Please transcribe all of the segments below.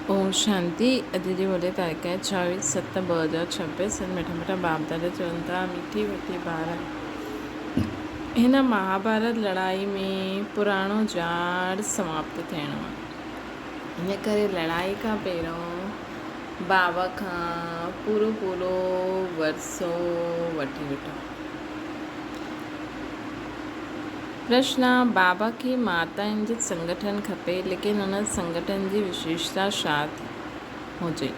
اوم شانتي اڄ جي وڏي تاريخ آهي 26 7 2026 سن مٺا مٺا باپ دادا چون ٿا مٺي مٺي ٻار هن مهاڀارت لڙائي ۾ پراڻو جاڙ سماپت ٿيڻو آهي ان ڪري لڙائي کان پهريون بابا کان پورو پورو ورثو وٺي وٺو. پرشن، بابا کي ماتائن جو سنگٺن کپي ليڪن ان سنگٺن جي وشيشتا ڇا هجي؟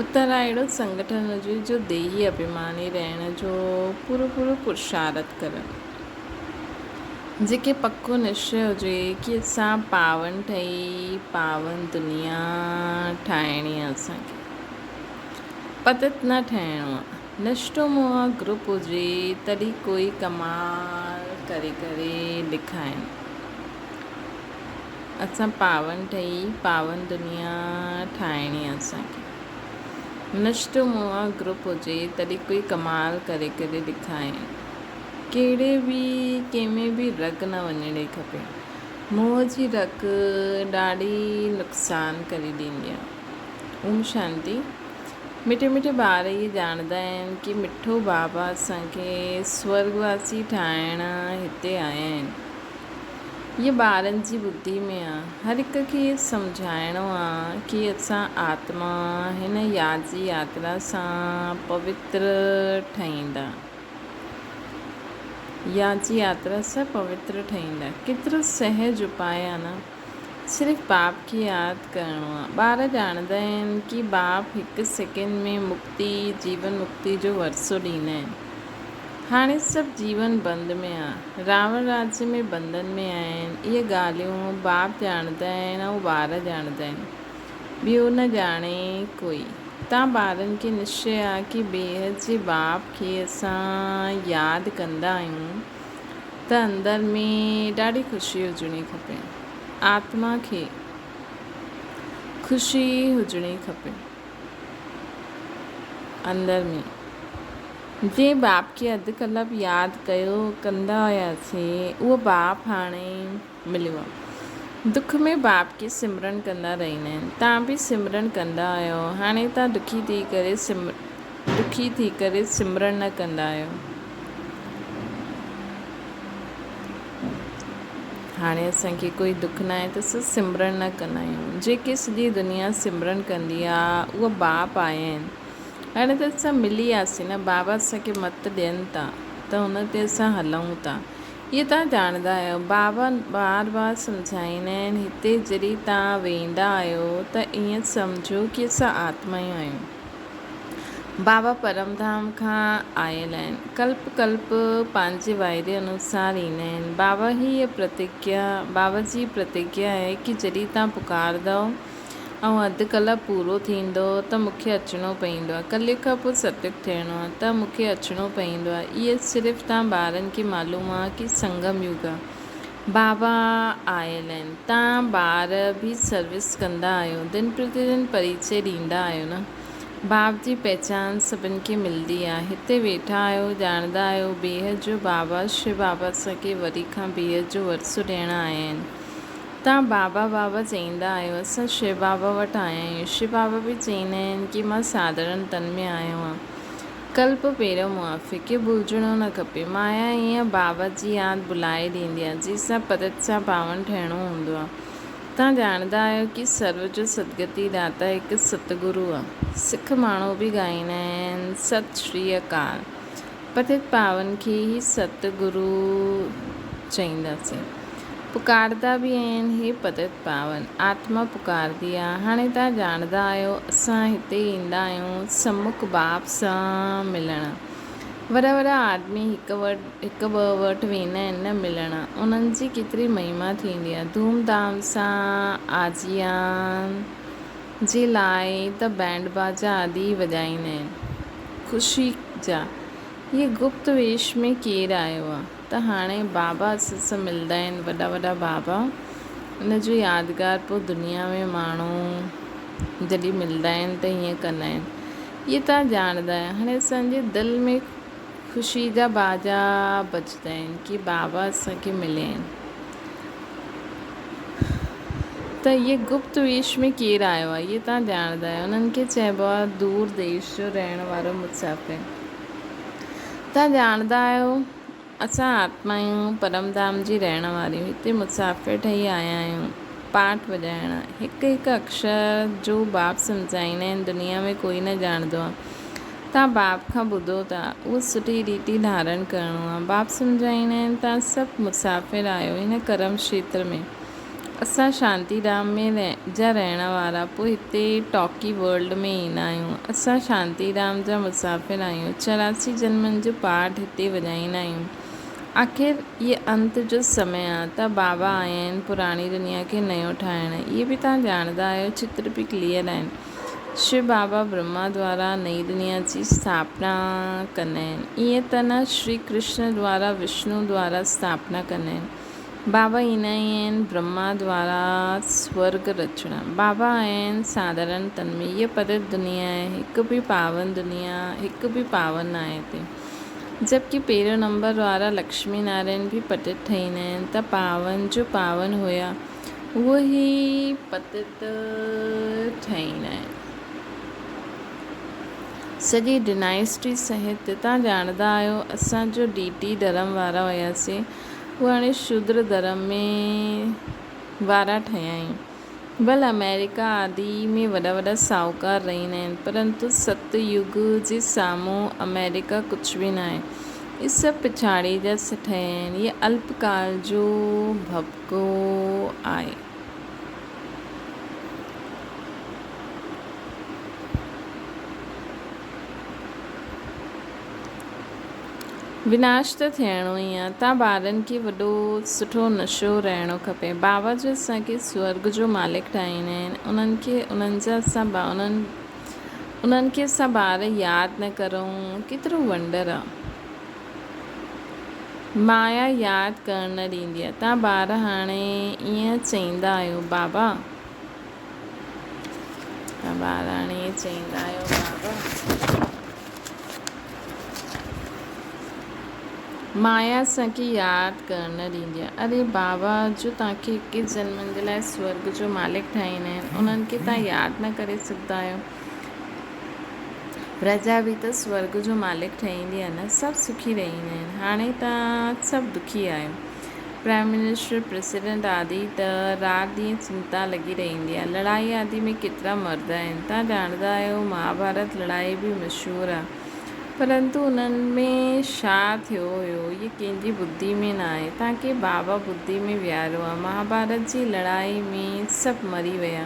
اتر، اهڙو سنگٺن هجي جو ديهي اڀيماني رهڻ جو پورو پورو پرشارٿ ڪرن. جيڪي پڪو نشچي هجي ڪي اسان پاون ٺهي پاون دنيا ٺاهڻي آ اسان کي پتت نه ٺهڻو آ. نشٽو موها گروپ هجي تڏهن ڪوئي ڪمال ڪري ڪري ڏکائين. اسان پاون ٺهي پاون دنيا ٺاهڻي اسان کي. نشٽو موها گروپ هجي تڏهن ڪوئي ڪمال ڪري ڪري ڏکائين. ڪهڙي به ڪنهن ۾ به رڳ نه وڃڻي کپي. موهه جي رڳ ڏاڍي نقصان ڪري ڏيندي آ. اوم شانتي. مٺي مٺي ٻار اهي ڄاڻندا آهن ڪي مٺو بابا اسان کي سورڳ واسي ٺاهڻ هتي آيا آهن. اهي ٻارن جي ٻڌي ۾ آ. هر هڪ کي اهي سمجهائڻو آ ڪي اسان آتما هن ياد جي ياترا سان پوتر ٺهيندا. ياد جي ياترا سان پوتر ٺهيندا. ڪيترو سهج اپاء آ نه. صرف باپ کي ياد ڪرڻو آ. ٻار ڄاڻندا آهن ڪي باپ هڪ سيڪنڊ ۾ مڪتي، جيون مڪتي جو ورثو ڏيندا آهن. هاڻي سڀ جيون بند ۾ آ. راوڻ راجيه ۾ بندن ۾ آهن. اهي ڳالهيون باپ ڄاڻندا آهن ۽ ٻار ڄاڻندا آهن. ٻيو نه ڄاڻي ڪوئي. تان ٻارن کي نشچي آ ڪي بيحد جي باپ کي اسان ياد ڪندا آهيون. ته اندر ۾ ڏاڍي خوشي هجڻي کپي. آتما کي خوشي هجڻي کپي. اندر ۾ جنهن باپ کي اڌ ڪلپ ياد ڪيو ڪندا هياسين، اهو باپ هاڻي مليو آهي. دک ۾ باپ کي سمرڻ ڪندا رهندا آهن. تان به سمرڻ ڪندا آهيو. هاڻي تان دکي ٿي ڪري دکي ٿي ڪري سمرڻ نه ڪندا آهيو. هاڻي اسان کي ڪوئي دک ناهي ته اسان سمرڻ نه ڪندا آهيون. جيڪي سڄي دنيا سمرڻ ڪندي آ اها باپ آيا آهن. هاڻي ته اسان ملي وياسين نه بابا اسان کي مت ڏين ٿا ته ان تي اسان هلون ٿا. اهي توهان ڄاڻندا آهيو. بابا بار بار سمجهائيندا آهن هتي جڏهن توهان ويندا آهيو ته ائين سمجهو ڪي اسان آتمائون آهيون. بابا پرم ڌام کان آيل آهن. ڪلپ ڪلپ پنهنجي واعدي انوسار ايندا آهن. بابا هيء پرتگيا، بابا جي پرتگيا آهي ڪي جڏهن توهان پڪارندؤ ۽ اڌ ڪلپ پورو ٿيندو ته مون کي اچڻو پئيندو آهي. ڪليگ کان پوء ستيگ ٿيڻو آهي ته مون کي اچڻو پئيندو آهي. اهي صرف توهان ٻارن کي معلوم آهي ڪي سنگم يگ آهي. بابا آيل آهن. توهان ٻار به سروس ڪندا آهيو. دن پرتي دن پريچي ڏيندا آهيو نه. باب جي پهچان سڀن کي ملندي آ. هتي ويٺا آهيو، ڄاڻندا آهيو، بيحد جو بابا شو بابا اسان کي وري کان بيحد جو ورثو ڏيڻ آيا آهن. توهان بابا بابا چئيندا آهيو، اسان شو بابا وٽ آيا آهيون. شو بابا به چئيندا آهن ڪي مان ساڌارڻ تن ۾ آيو آهيان. ڪلپ پهريون موافق کي ڀلجڻو نه کپي. مايا ائين بابا جي ياد ڀلائي ڏيندي آ، جنهن سان پرت سان پاون ٺهڻو هوندو آ. توهان ڄاڻندا آهيو ڪي سرو جو سدگتي داتا هڪ ستگرو آ. سک ماڻهو به ڳائيندا آهن ست شري اڪال. پتيت پاون کي ئي ست گرو چئينداسين. پڪاردا به آهن هي پتيت پاون. آتما پڪاردي آ. هاڻي توهان ڄاڻندا آهيو اسان هتي ايندا آهيون سمک باپ سان ملڻ. وڏا وڏا آدمي هڪ وٽ هڪ ٻه وٽ ويندا آهن نه ملڻ. انهن جي ڪيتري مهما ٿيندي آهي. ڌوم ڌام سان آجيان جي لاء ته بينڊ باجا آدي وڄائيندا آهن. خوشي جا هيء گپت ويش ۾ ڪير آيو آ ته هاڻي بابا اسان سان ملندا آهن وڏا وڏا بابا ان جو يادگار پوء دنيا ۾ ماڻهو جڏهن ملندا آهن ته هيئن ڪندا آهن. اهي توهان ڄاڻندا آهيو. هاڻي اسان جي دل ۾ خوشي جا باجا بجدا آهن ڪي بابا اسان کي مليا آهن. ته اهي گپت ويش ۾ ڪير آيو آهي، اهي توهان ڄاڻندا آهيو. انهن کي چئبو آهي دور ديش جو رهڻ وارو مسافر. توهان ڄاڻندا آهيو، اسان آتمايون پرم ڌام جي رهڻ واريون هتي مسافر ٺهي آيا آهيون. پاٺ وڄائڻ، هڪ هڪ اکشر جو باپ سمجهائيندا آهن، دنيا ۾ ڪوئي نه ڄاڻندو آهي. توهان باپ کان ٻڌو ٿا، اهو سٺي ريتي ڌارڻ ڪرڻو آهي. باپ سمجهائيندا آهن، توهان سڀ مسافر آهيو هن ڪرم کيتر ۾. اسان شانتي ڌام ۾ جا رهڻ وارا پوء هتي ٽاڪي ورلڊ ۾ ايندا آهيون. اسان شانتي ڌام جا مسافر آهيون. 84 جنمن جو پاٺ هتي وڄائيندا آهيون. آخر هيء انت جو سمي آ ته بابا آيا آهن پراڻي دنيا کي نيو ٺاهڻ. اهي به توهان ڄاڻندا آهيو. چتر به ڪليئر آهن. شو بابا برهما دوارا نئين دنيا جي اسٿاپنا ڪندا آهن. ائين ته نه شري ڪرشن دوارا وشنو دوارا اسٿاپنا ڪندا آهن. بابا ايندا ئي آهن برهما دوارا سورڳ رچڻ. بابا آيا آهن ساڌارڻ تن ۾. هيء پرت دنيا آهي، هڪ به پاون دنيا، هڪ به پاون ناهي هتي. جبڪه پهريون نمبر وارا لڪشمي نارائڻ به پتت ٺهيندا آهن ته پاون جو پاون هيا اهو ئي پتت ٺهيندا آهن. سڄي ڊنائسٽي سهت تان ڄاڻندا آهيو اسان جو ڊيٽي ڌرم وارا هياسين. هو هاڻي شودر ڌرم ۾ وارا ٺهيا آهن. ڀل آمريڪا آدي ۾ وڏا وڏا ساهوڪار رهندا آهن، پرنتو ست يگ جي سامهون آمريڪا ڪجهه به ناهي. اهي سڀ پڇاڙي جا ٺهيا آهن. هيء الپ ڪال جو ڀڀڪو آهي. وناش ته ٿيڻو ئي آ. تان ٻارن کي وڏو سٺو نشو رهڻو کپي. بابا جو اسان کي سورڳ جو مالڪ ٺاهيندا آهن. انهن کي انهن جا اسان انهن انهن کي اسان ٻار ياد نه ڪرون ڪيترو ونڊر آ. مايا ياد ڪرڻ نه ڏيندي آ. تان ٻار هاڻي ائين چئيندا آهيو بابا. تان ٻار هاڻي ائين چئيندا آهيو بابا. مايا اسان کي ياد ڪرڻ نه ڏيندي آهي. اري بابا جو توهان کي اڪيس جنمن جي لاء سورڳ جو مالڪ ٺاهيندا آهن، انهن کي توهان ياد نه ڪري سگهندا آهيو. پرجا به ته سورڳ جو مالڪ ٺهيندي آهي نه، سڀ سکي رهيندا آهن. هاڻي توهان سڀ دکي آهيو. پرائم منسٽر، پريزيڊنٽ آدي ته رات ڏينهن چنتا لڳي رهندي آهي. لڙائي آدي ۾ ڪيترا مرد آهن. توهان ڄاڻندا آهيو مهاڀارت لڙائي به مشهور آهي. پرنتو انهن ۾ ڇا ٿيو هيو، اهي ڪنهن جي ٻڌي ۾ ناهي. توهان کي بابا ٻڌي ۾ ويهاريو آهي. مهاڀارت جي لڙائي ۾ سڀ مري ويا.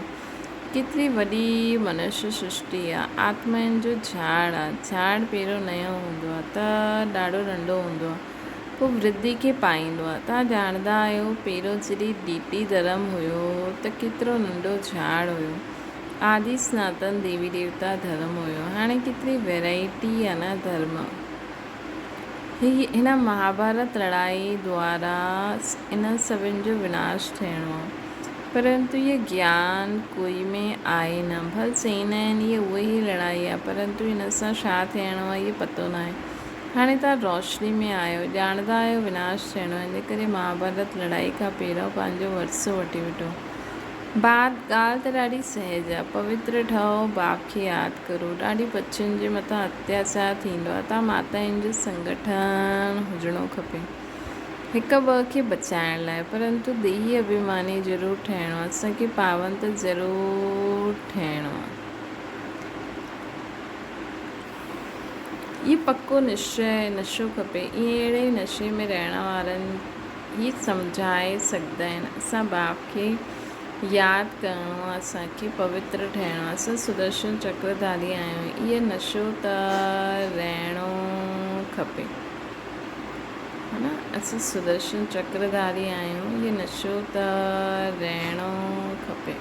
ڪيتري وڏي منشيه سرشٽي آ. آتمائن جو جهاڙ آ. جهاڙ پهريون نيو هوندو آ ته ڏاڍو ننڍو هوندو آ. پوء ورڌي کي پائيندو آ. توهان ڄاڻندا آهيو پهريون جڏهن ڊيٽي ڌرم هيو ته ڪيترو ننڍو جهاڙ هيو. آدي سناتن ديوي ديوتا ڌرم هيو. هاڻي ڪيتري ويرائٽي آ نه ڌرم. هي هن مهاڀارت لڙائي دوارا انهن سڀن جو وناش ٿيڻو آ. پرنتو هي گيان ڪوئي ۾ آهي نه. ڀل چئيندا آهن هي اهي ئي لڙائي آ پرنتو هن سان ڇا ٿيڻو آ اهي پتو ناهي. هاڻي توهان روشني ۾ آهيو، ڄاڻندا آهيو وناش ٿيڻو آهي، ان ڪري مهاڀارت لڙائي کان پهريون پنهنجو ورثو وٺي وٺو. بعد ڳالهه ته ڏاڍي سهج آهي، پوتر ٺهو، باپ کي ياد ڪرو. ڏاڍي بچن جي مٿان اتياچار ٿيندو آهي، توهان ماتائن جو سنگٺن هجڻو کپي هڪ ٻه کي بچائڻ لاء، پرنتو ديهي اڀيماني ضرور ٺهڻو آهي، اسان کي پاون ته ضرور ٺهڻو آهي. هي پڪو نشچي نشو کپي. ائين اهڙي نشي ۾ رهڻ وارن ئي سمجهائي سگهندا آهن. اسان باپ کي ياد ڪرڻو آهي، اسان کي پوتر ٺهڻو آهي. اسان سدرشن چڪر ڌاري آهيون. اهي نشو ته رهڻو کپي. ها نه اسان سدرشن چڪر ڌاري آهيون. اهي نشو ته رهڻو کپي.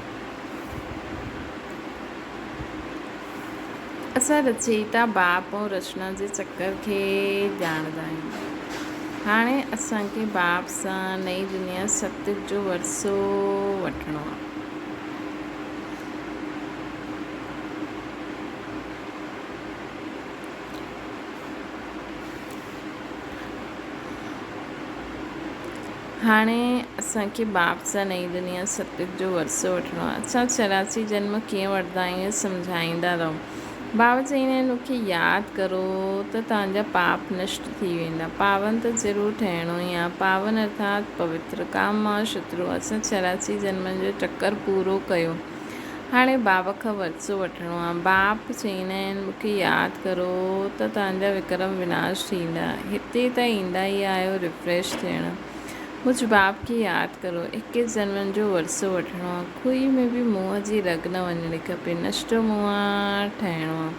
اسان رچيتا باپ ۽ رچنا جي چڪر کي ڄاڻندا آهيون. هاڻي اسان کي باپ سان نئين دنيا ستيگ جو ورثو وٺڻو آهي. هاڻي اسان کي باپ سان نئين دنيا ستيوگ جو ورثو وٺڻو آهي. اسان 84 جنم ڪيئن وٺندا آهيون اهو سمجهائيندا رهو. بابا چئيندا آهن مون کي ياد ڪرو ته توهان جا پاپ نشٽ ٿي ويندا. پاون ته ضرور ٺهڻو ئي آهي. پاون ارٿات پوتر. ڪام مان شترو. اسان 84 جنمن جو چڪر پورو ڪيو. هاڻي بابا کان ورثو وٺڻو آهي. باپ چئيندا آهن مون کي ياد ڪرو ته توهان جا وڪرم وناش ٿيندا. هتي ته ايندا ئي آهيو ريفريش ٿيڻ. مجھ باپ کي ياد ڪرو. ايڪيس جنمن جو ورثو وٺڻو آهي. کوهي ۾ به موهه جي رڳ نه وڃڻي کپي. نشٽو موهه ٺهڻو آهي.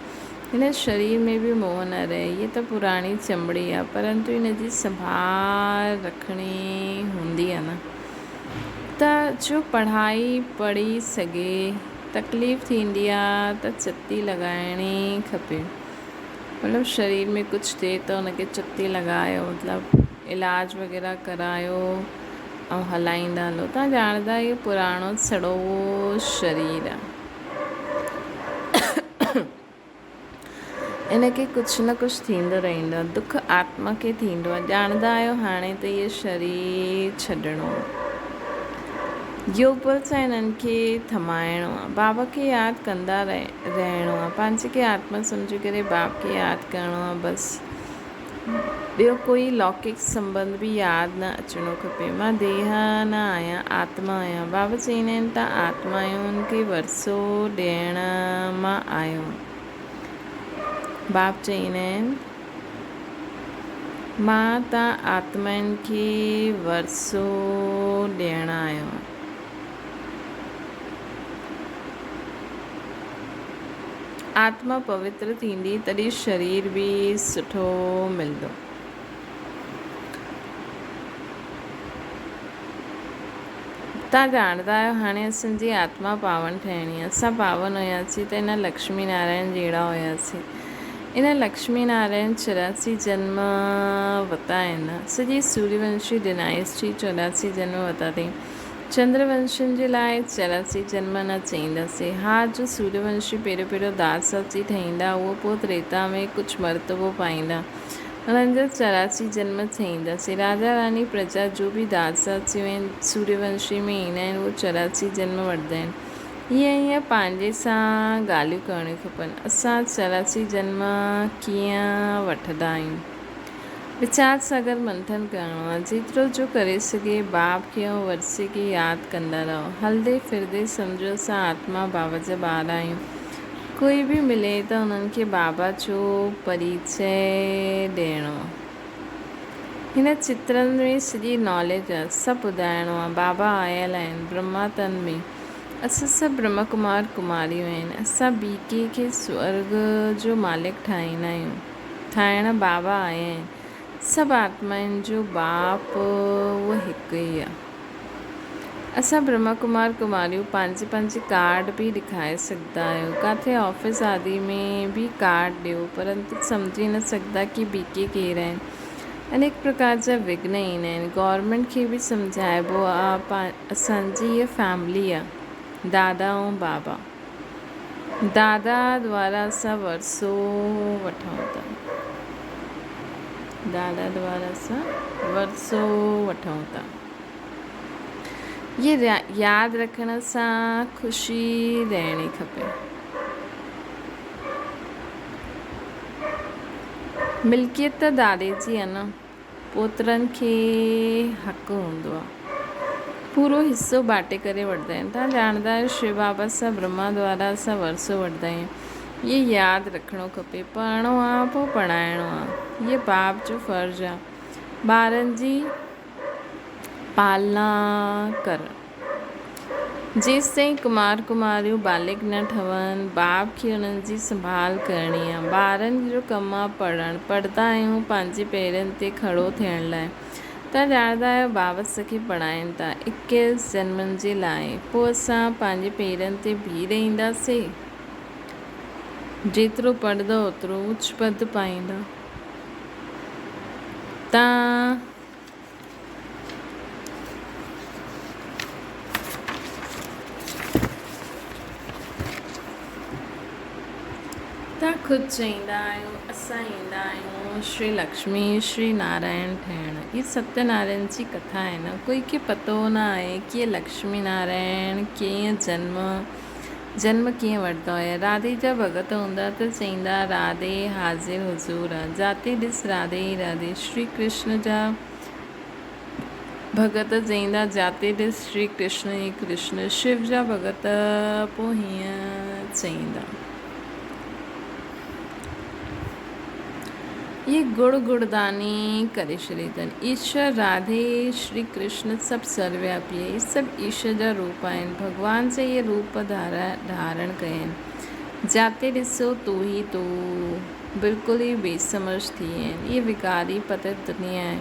هن شرير ۾ به موهه نه رهي. هيء ته پراڻي چمڙي آهي. پرنتو هن جي سنڀال رکڻي هوندي آهي نه. ته جو پڙهائي پڙهي سگهي. تڪليف ٿيندي آ ته چتي لڳائڻي کپي. مطلب شرير ۾ ڪجهه ٿئي ته ان کي چتي لڳايو مطلب علاج وغيره ڪرايو ۽ هلائيندا هلو. تان ڄاڻندا اهو پراڻو سڙو شرير آ. ان کي ڪجهه نه ڪجهه ٿيندو رهندو آهي. دک آتما کي ٿيندو آهي. ڄاڻندا آهيو هاڻي ته هيء شرير ڇڏڻو آهي. يوگ بل سان انهن کي ٿمائڻو آهي. بابا کي ياد ڪندا رهڻو آهي. پنهنجي کي آتما سمجهي ڪري باپ کي ياد ڪرڻو آهي. بس ٻيو ڪوئي لوڪڪ سنٻنڌ به ياد نه اچڻو کپي. مان ديهه نه آهيان، آتما آهيان. بابا چئيندا آهن ته آتمائن کي ورثو ڏيڻ مان آيو. باپ چئيندا آهن، مان ته آتمائن کي ورثو ڏيڻ آيو آهيان. آتما پوتر ٿيندي تڏهن شرير به سٺو ملندو. توهان ڄاڻندا آهيو هاڻي اسان جي آتما پاون ٺهڻي آهي. اسان پاون هياسين ته ان لڪشمي نارائڻ جهڙا هياسين. ان لڪشمي نارائڻ 84 جنم وتا آهن. سڄي سوريونشي ڊنائسٽي 84 جنم وتا اٿئي. چندر ونشين جي لاء 84 جنم نه چئينداسين. ها جو سوريونشي پهريون پهريون داس اچي ٺهيندا اهو پوء تريتا ۾ ڪجهه مرتبو پائيندا. انهن جا 84 جنم ٿينداسين. راجا راڻي پرجا جو به دادسا ٿيون آهن، سوريه ونشي ۾ ايندا آهن، اهي 84 جنم وٺندا آهن. هيئن هيئن پنهنجي سان ڳالهيون ڪرڻيون کپن. اسان 84 جنم ڪيئن وٺندا آهيون؟ ويچار ساگر منٿن ڪرڻو آهي. جيترو جو ڪري سگهي باپ کي ۽ ورثي کي ياد ڪندا رهو. هلندي ڦرندي سمجهو اسان آتما بابا جا ٻار آهيون. ڪوئي به ملي ته انهن کي بابا جو پريچئه ڏيڻو. هن چترن ۾ سڄي ناليج آ، سڀ ٻڌائڻو آ. بابا آيل آهن برهما تن ۾. اسان سڀ برهما ڪمار ڪماريون آهن. اسان بي ڪي کي سورڳ جو مالڪ ٺاهيندا آهيون. ٺاهڻ بابا آيا آهن. سڀ آتمائن جو باپ اهو هڪ ئي آ. اسان برهما ڪمار ڪماريون پنهنجي پنهنجي ڪارڊ به ڏکائي سگهندا آهيو. ڪاٿي آفيس آدي ۾ به ڪارڊ ڏيو پرنتو سمجهي نه سگهندا ڪي بي ڪي ڪير آهن. انيڪ پرڪار جا وگهن ايندا آهن. گورنمينٽ کي به سمجهائبو آ اسان جي هيء فيملي آ دادا ۽ بابا. دادا دوارا اسان ورثو وٺون ٿا. دادا دوارا اسان ورثو وٺون ٿا. هي ياد رکڻ سان خوشي رهڻي کپي. ملڪيت ته دادي جي آ نه. پوترن کي حق هوندو آهي. پورو حصو باٽي ڪري وٺندا آهن. توهان ڄاڻندا آهيو شو بابا سان برهما دوارا اسان ورثو وٺندا آهيون. هي ياد رکڻو کپي. پڙهڻو آهي پوء پڙهائڻو آهي. هي باپ جو فرض آهي. ٻارن جي پالنا ڪرڻ. جيستائين ڪمار ڪماريون بالغ نه ٺهن، باپ کي انهن جي سنڀال ڪرڻي آ. ٻارن جو ڪم آ پڙهڻ. پڙهندا آهيون پنهنجي پيرن تي کڙو ٿيڻ لاء. توهان ڄاڻندا آهيو بابا اسان کي پڙهائين ٿا اڪيس جنمن جي لاء. پوء اسان پنهنجي پيرن تي بيهي رهنداسين. جيترو پڙهندؤ اوترو اوچ پد پائيندا. توهان. توهان خود چئيندا آهيون اسان ايندا آهيون شري لڪشمي شري نارائڻ ٺهڻ. هي ستيه نارائڻ جي ڪٿا آهي نه ڪوئي کي پتو نه آهي ڪي لڪشمي نارائڻ ڪيئن جنم جنم ڪيئن وٺندا هيا. راڌي جا ڀڳت هوندا ته چئيندا راڌي حاضر حضور آ جاتي ڏس راڌي ئي راڌي. شري ڪرشن جا ڀڳت چئيندا جاتي ڏس شري ڪرشن ئي ڪرشن. شو جا ڀڳت پوء هيئن چئيندا. اهي گڙ گڙداني ڪري ڇڏي اٿن. ايشور، راڌي، شري ڪرشن سڀ سروياپي اهي سڀ ايشور جا روپ آهن. ڀڳوان جا اهي روپ ڌارڻ ڪيا آهن. جاتي ڏسو تو ئي تو. بلڪل ئي بي سمجهه ٿي ويا آهن. اهي وڪاري پتت دنيا آهي.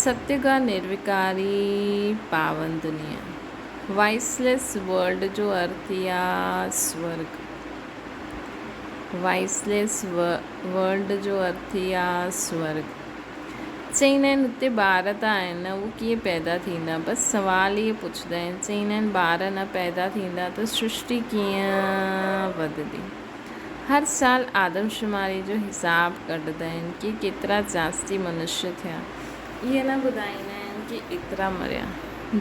ستيگ آ نروڪاري پاون دنيا. وائسليس ورلڊ جو ارٿ ئي آ سورڳ. وائسليس ورلڊ جو ارٿ ئي آ سورڳ. چئيندا آهن اتي ٻار ته آهن نه اهي ڪيئن پيدا ٿيندا؟ بس سوال اهي پڇندا آهن. چئيندا آهن ٻار نه پيدا ٿيندا ته سرشٽي ڪيئن وڌندي؟ هر سال آدمشماري جو حساب ڪڍندا آهن ڪي ڪيترا جاستي منشي ٿيا. اهي نه ٻڌائيندا آهن ڪي ايترا مريا.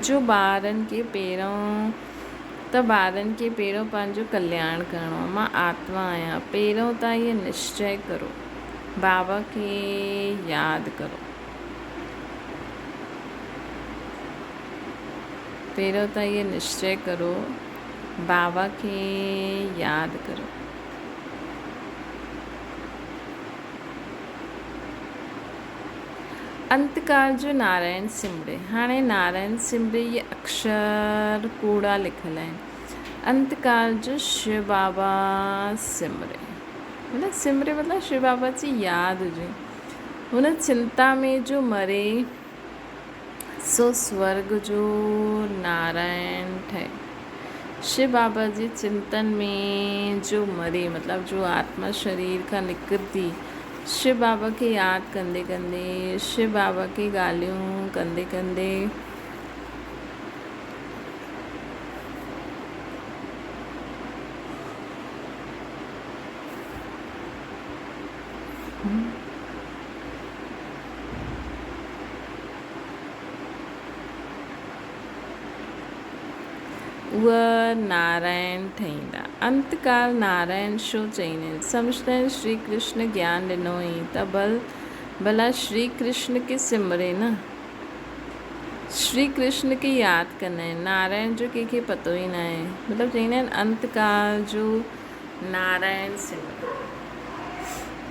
جو ٻارن کي پهريون ته ٻارن کي پهريون پنهنجو ڪلياڻ ڪرڻو آهي. مان آتما آهيان. پهريون ته اهي نشچي ڪرو. بابا کي ياد ڪرو. پهريون ته اهي نشچي ڪرو. بابا کي ياد ڪرو. انتڪال جو نارائڻ سنبري، هاڻي نارائڻ سنبري اهي اڪشر ڪوڙا لکيل آهن. انتڪال جو شو بابا سنبري مطلب سنبري مطلب شو بابا جي ياد هجي. هن چنتا ۾ جو مري سو سورڳ جو نارائڻ ٺهي. شو بابا جي چنتن ۾ جو مري مطلب جو آتما شرير کان نڪرندي شو بابا کي ياد ڪندي ڪندي، شو بابا کي ڳالهيون ڪندي ڪندي. اهي نارائڻ ٺهيندا. انتڪال نارائڻ ڇو چئيندا آهن؟ سمجهندا آهن شري ڪرشن گيان ڏنو هئائين ته ڀل ڀلا شري ڪرشن کي سمري نه. شري ڪرشن کي ياد ڪندا آهن. نارائڻ جو ڪنهن کي پتو ئي ناهي. مطلب چئيندا آهن انتڪال جو نارائڻ سمري.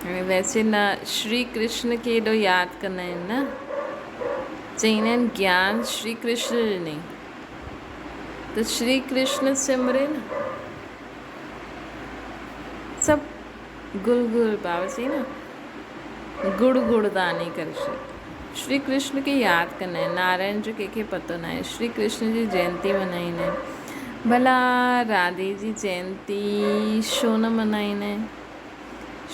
هاڻي ويسي نه شري ڪرشن کي ايڏو ياد ڪندا آهن نه. چئيندا آهن گيان شري ڪرشن ڏني ته شري ڪرشن سمري نه. سڀ گل گل بابا چئي نه گڙ گڙ داني ڪري ڇڏ. شري ڪرشن کي ياد ڪندا آهن. نارائڻ جو ڪنهن کي پتو ناهي. شري ڪرشن جي جينتي منائيندا آهن. ڀلا راڌي جي جينتي ڇو نه منائيندا آهن؟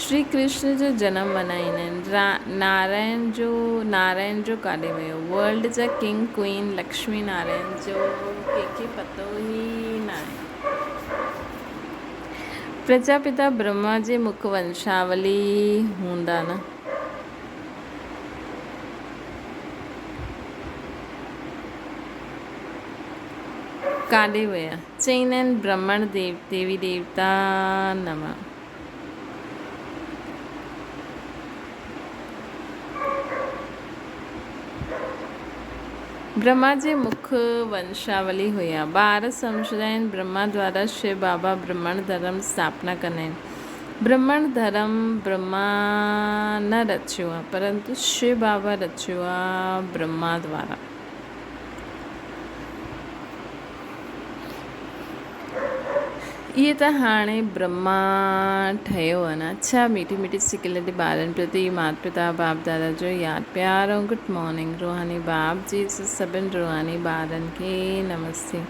شري ڪرشن جو جنم منائيندا آهن. نارائڻ جو نارائڻ جو ڪاڏي ويو؟ ورلڊ جا ڪنگ ڪوئين لڪشمي نارائڻ جو ڪنهن کي پتو ئي ناهي. پرجاپتا برهما جي مک ونشاولي هوندا نه؟ ڪاڏي ويا؟ چئيندا آهن برهمڻ ديوي ديوتا نما. برهما جي مک ونشاولي هيا. ٻار سمجهندا آهن برهما دوارا شو بابا برهمڻ ڌرم اسٿاپنا ڪندا آهن. برهمڻ ڌرم برهما نه رچيو آهي پرنتو شو بابا رچيو آهي برهما دوارا. اهي ته هاڻي برهما ٺهيو آهي نه. اڇا ميٺي ميٺي سڪيلڌي ٻارن پرتي مات پتا باپ دادا جو ياد پيار ۽ گڊ مارننگ روحاني باپ جي سڀن روحاني ٻارن کي نمستي.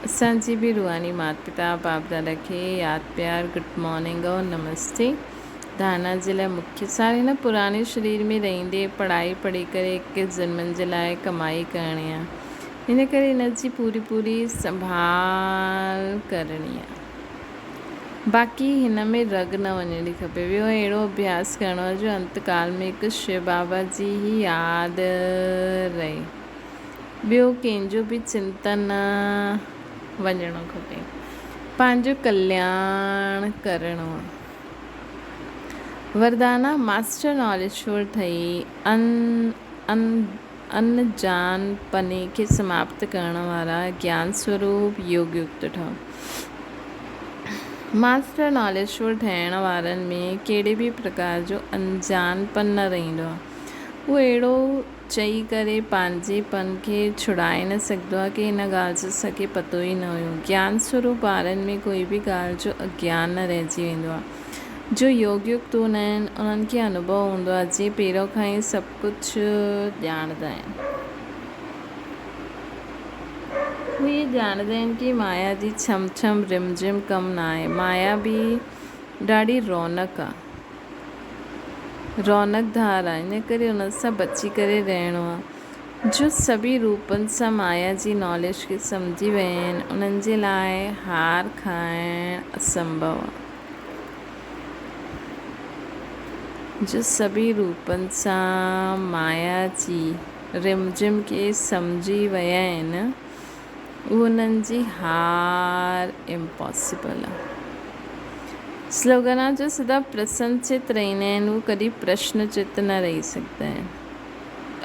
اسان جي به روحاني مات پتا باپ دادا کي ياد پيار گڊ مارننگ اور نمستي. ڌارنا جي لاء مکيه سار هن پراڻي شرير ۾ رهندي پڙهائي پڙهي ڪري هڪ جنمن جي لاء ڪمائي ڪرڻي آ ان ڪري ان جي پوري پوري سنڀال ڪرڻي آ. باقي هن ۾ رڳ نه وڃڻي کپي. ٻيو اهڙو اڀياس ڪرڻو آهي جو انت ڪال ۾ هڪ شو بابا جي ئي ياد رهي. ٻيو ڪنهن جو به چنتن نه وڃڻو کپي. پنهنجو ڪلياڻ ڪرڻو آهي. وردانا، ماسٽر ناليجفل ٺهي ان ان انجان پني کي سماپت ڪرڻ وارا گيان سوروپ يوگ يڪت ٺهو. ماسٽر ناليجفل ٺهڻ وارن ۾ ڪهڙي به پرڪار جو انجان پن نه رهندو آهي. هو اهڙو چئي ڪري پنهنجي پن کي ڇڙائي نه سگهندو آهي ڪي هن ڳالهه جو اسان کي پتو ئي نه هيو. گيان سوروپ وارن ۾ ڪوئي به ڳالهه جو اگيان نه رهجي ويندو آهي. جو يوگ يڪت هوندا آهن انهن کي انوڀو هوندو آهي جي پهريون کان ئي سڀ ڪجهه ڄاڻندا آهن. هو اهي ڄاڻندا آهن ڪي مايا جي ڇم ڇم رم جھم ڪم ناهي. مايا به ڏاڍي رونق آ. رونقدار آ. ان ڪري ان سان بچي ڪري رهڻو آ. جو سڀئي روپن سان مايا جي ناليج کي سمجهي ويا آهن انهن جي لاء هار کائڻ اسنڀو آ. جو سڀئي روپن سان مايا جي رمجھم کي سمجهي ويا آهن اهو انهن جي هار امپاسيبل آ. سلوگن آ جو سدا پرسن چت رهندا آهن هو ڪڏهن پرشن چت نه رهي سگهندا آهن.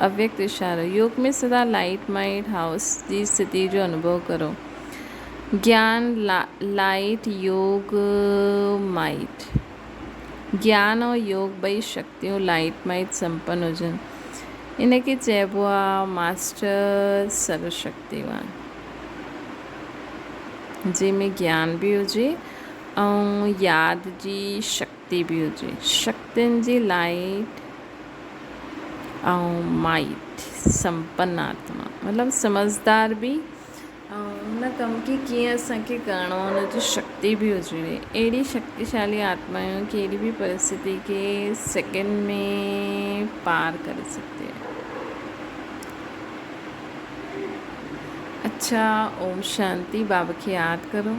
اويڪت اشارو، يوگ ۾ سدا لائيٽ مائينڊ هائوس جي استٿي جو انوڀو ڪرو. گيان لائيٽ يوگ مائيٽ. گيان ۽ يوگ ٻئي شڪتيون لائيٽ مائيٽ سمپن هجن. ان کي چئبو آ ماسٽر سرو شڪتيوان. جنهن ۾ گيان به هجي ۽ ياد جي شڪتي به هجي. شڪتين جي لائيٽ ۽ مائيٽ سمپن آتما مطلب سمجهدار به ۽ ان ڪم کي ڪيئن اسان کي ڪرڻو آهي ان جي شڪتي به هجڻي. اهڙي شڪتيشالي آتما آهيون ڪهڙي به پرسٿتي کي سيڪنڊ ۾ پار ڪري سگهندي آهي. اڇا اوم شانتي بابا کي ياد ڪرو.